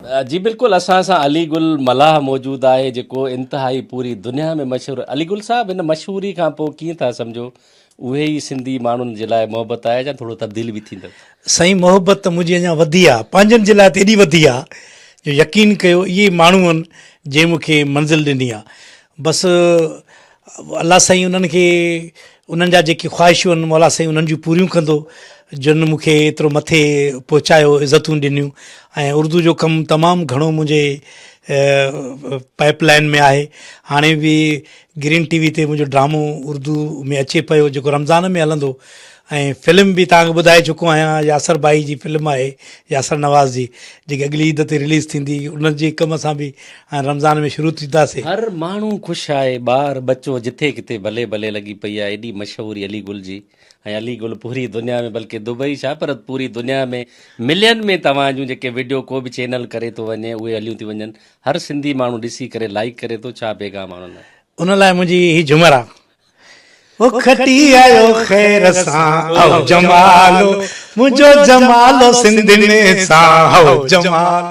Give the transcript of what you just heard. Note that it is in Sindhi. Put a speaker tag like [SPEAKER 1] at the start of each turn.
[SPEAKER 1] جي بلڪل اسان سان علي گل ملاح موجود آهي جيڪو انتهائي پوري دنيا ۾ مشهور علي گل صاحب هن مشهوري کان پوء ڪيئن ٿا سمجهو اهي ئي سنڌي ماڻهن جي لاء محبت آهي يا ٿورو تبديل به ٿيندو؟
[SPEAKER 2] سائين محبت ته منهنجي اڃا وڌي آ پنهنجن جي لاء ته ايڏي وڌي آ جو يقين ڪيو اهي ئي ماڻهو آهن جنهن مون کي منزل ڏني آ بس الله سائين انهن کي انهن جا جيڪي خواهشون آهن مولا سائين انهن جون پوريون ڪندو جن مون کي ايترو مٿي پهچايو عزتون ڏنيون ۽ اردو جو ڪم تمام گهڻو منهنجي پائپ لائن ۾ آهي هاڻي به گرين ٽي وي تي منهنجو ڊرامو اردو ۾ اچي پيو جيڪو رمضان ۾ هلندو ۽ فلم به توهان کي ٻڌائي چڪو آهيان ياسر ڀائي جي فلم آهي ياسر نواز جي جيڪي اڳلي عيد تي رليز ٿيندي ان جي ڪم سان به هاڻي رمضان ۾ شروع ٿينداسي.
[SPEAKER 1] هر ماڻهو خوش آهي ٻار ٻچو جٿي ڪٿي بلي بلي لڳي پئي آهي ايڏي مشهوري علي گل جي ۽ علي گل پوري دنيا ۾ بلڪه دبئي ڇا پر پوري دنيا ۾ ملين ۾ توهان جون جيڪي وڊيو ڪو به چينل ڪري ٿو وڃي اهي هليون ٿيون وڃن هر سنڌي ماڻهو ڏسي ڪري لائيڪ ڪري ٿو ڇا پيغام آهي انهن لاء.
[SPEAKER 2] ان لاء منهنجي هي جهمر آ. او کٽي آيو خير سان او جمالو منهنجو جمالو سنڌين سان او جمالو.